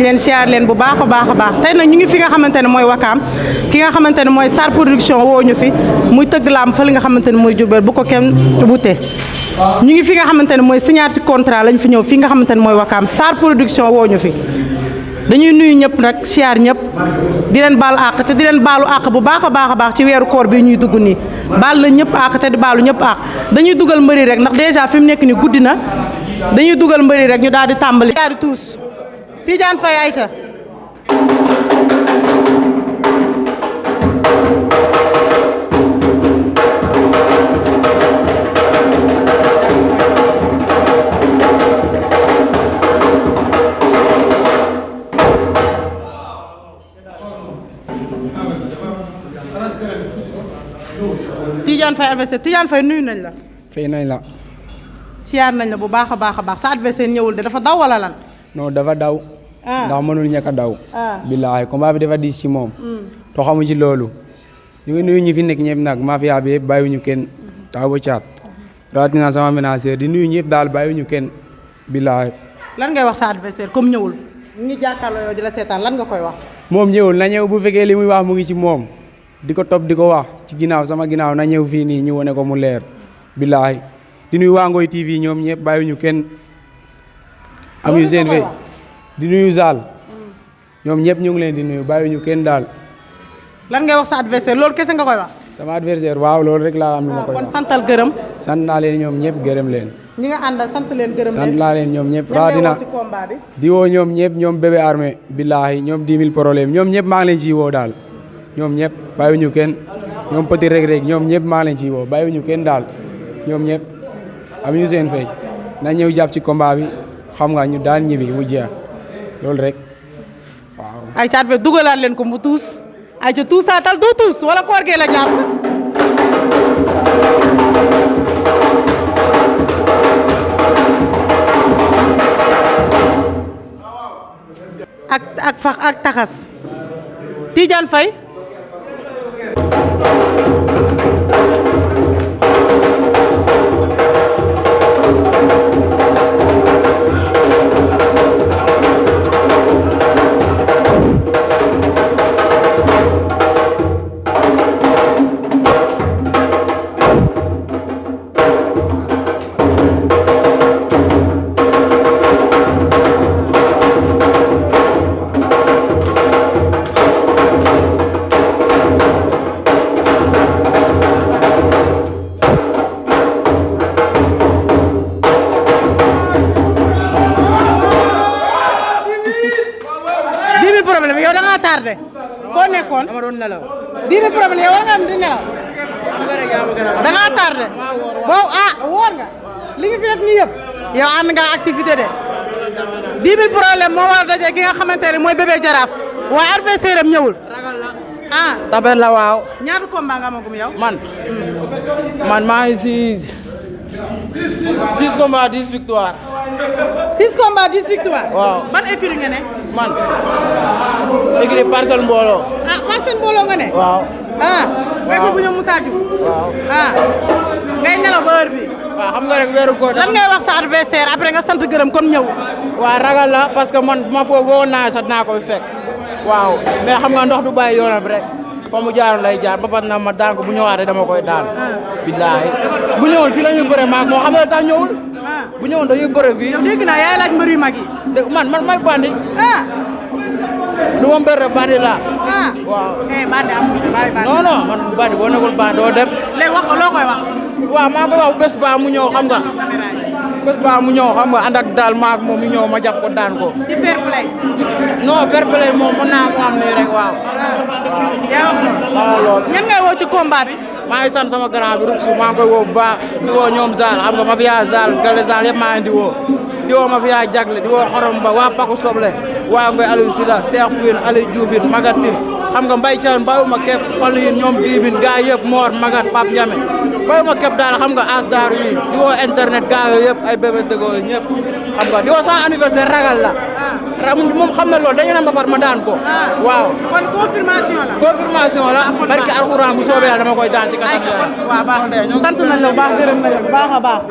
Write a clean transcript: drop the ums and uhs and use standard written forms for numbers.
leen siyaar leen bu baax a baax tey nag ñu ngi fi nga xamante ne mooy Wakaam ki nga xamante ne mooy Sarr production woo ñu fi muy tëgg laam fa li nga xamante ne mooy Diourbel bu ko kenn wute ñu ngi fi nga xamante ne mooy signature contrat lañ fi ñëw fi nga xamante ne mooy Wakaam Sarr production woo ñu fi dañuy nuyu ñëpp nag siyaar ñëpp di leen baal àq te di leen baalu àq bu baax a baax ci weeru koor bi ñuy dugg nii baal la ñëpp àq te di baalu ñëpp àq dañuy dugal mbëri rek ndax dèjà fi mu nekk ni guddi na dañuy dugal mbëri rek ñu daal di tàmbali daal di tuus Tidiane Faye ayta Tidiane Faye adversaire Tidiane Faye nuyu nañ la. fay nañ la. siyaar nañ la bu baax a baax sa adversaire ñëwul de dafa daw wala lan. non dafa daw. ndax mënul ñàkk a daw. billaahi combat bi dafa diis ci moom. to xamu ci loolu. ñu ngi nuyu ñi fi nekk ñëpp nag mafia bi yëpp bàyyiwuñu kenn taw ba caat rawatina sama ménagère di nuyu ñëpp daal bàyyiwuñu kenn billaahi. lan ngay wax sa adversaire comme ñëwul ñu ngi jàkkaarloo yow di la seetaan lan nga koy wax. moom ñëwul na ñëw bu fekkee li muy wax mu ngi ci moom di ko topp di ko wax ci ginnaaw sama ginnaaw na ñëw fii nii ñu wane ko mu leer billaahi di nuyu waa Ngoy TV ñoom ñëpp bàyyiwuñu kenn amuñu seen fay di nuyu Zal ñoom ñëpp ñu ngi leen di nuyu bàyyiwuñu kenn daal. lan ngay wax sa adversaire loolu kese nga koy wax. sama adversaire waaw loolu rek laa am lu ma koy wax. kon santal gërëm. sant naa leen ñoom ñëpp gërëm leen. ñi nga àndal sant leen gërëm leen sant naa leen ñoom ñëpp. rawatina ci combat bi. di woo ñoom ñëpp ñoom bébé armée billaahi ñoom 10 000 problème ñoom ñëpp maa ngi leen ciy woo daal ñoom ñëpp bàyyiwuñu kenn ñoom petit rek ñoom ñëpp maa ngi leen ciy woo bàyyiwuñu kenn daal ñoom ñëpp amuñu seen fay na ñëw jàpp ci combat bi xam nga ñu daal ñibbi mu jeex loolu rek waaw. ay caat fe dugalaat leen ko mu tuus ay ca tuusaatal du tuus wala koor gee la jàpp. ak taxas Tidiane Faye. foo nekkoon dama doon nelaw. diine problème yow war nga am di nelaw. da ngaa tardé. boo woor nga li nga fi def nii yëpp. yow ànd nga activité de. 10 000 problème moo war a daje ki nga xamante ne mooy bébé jaraaf. waaye adversaire am ñëwul. tabet la waaw. ñaata combat nga amagum yow. man maa ngi si 6 combats 10 victoire. 6 combats 10 victoire. waaw ban écurie nga ne. man écurie Parcelles Mbooloo. Parcelles Mbooloo nga ne. waaw. écurie bu ñoom Moussa Diouf. waaw. ngay nelaw ba heure bi. waaw xam nga rek weeru koor. lan ngay wax sa adversaire après nga sant gërëm comme ñëw. waaw ragal la parce que man bu ma foofu woon naa sax naa koy fekk. waaw mais xam nga ndox du bàyyi yoonam rek fa mu jaaroon lay jaar ba pat na ma daan ko bu ñëwaatee dama koy daan. billaahi bu ñëwoon fii la ñuy bëre maak moo xam nga tax ñëwul. bu ñëwoon dañuy bëre fii. yow dégg naa yaay laaj mbër yu mag yi. man may bandi. du ma mbër rek bandi laa. waaw. bandi amul bàyyi bandi. non man bandi boo nekkul bandi doo dem. léegi wax ko loo koy wax. waaw maa ngi koy wax bés ba mu ñëw xam nga. bés ba mu ñëw xam nga ànd ak daal maak moom mu ñëw ma jàpp ko daan ko. ci fair play. non fair play moom mën naa ko am nii rek waaw. yaa wax loolu. waaw loolu. ñan ngay woo ci combat bi. maa ngi sant sama grand bi Ruxu maa ngi koy woo bu baax di woo ñoom Zal xam nga ma fiyaa Zal Gale Zal yëpp maa ngi di woo ma fiyaa Jagle di woo xorom ba waa Paku Soble waa Ngoy Aliou Sida Cheikh Pouyen Aliou Dioufine Magatine xam nga Mbaye Thiam bàyyiwuma képp Fallu yi ñoom diibin gaa yëpp Mor Magat Pape Ndiame bàyyiwuma képp daal xam nga as daaru yi di woo internet gaa yooyu yëpp ay bébé dëggoo ñëpp xam nga di woo sama anniversaire ragal la moom xam na loolu dañu ne mbapat ma daan ko. waaw kon confirmation la. confirmation la. barke alxuraan bu soobee yàlla dama koy daan si kanam. waaw baax na sant nañ la baax gërëm nañ la baax a baax.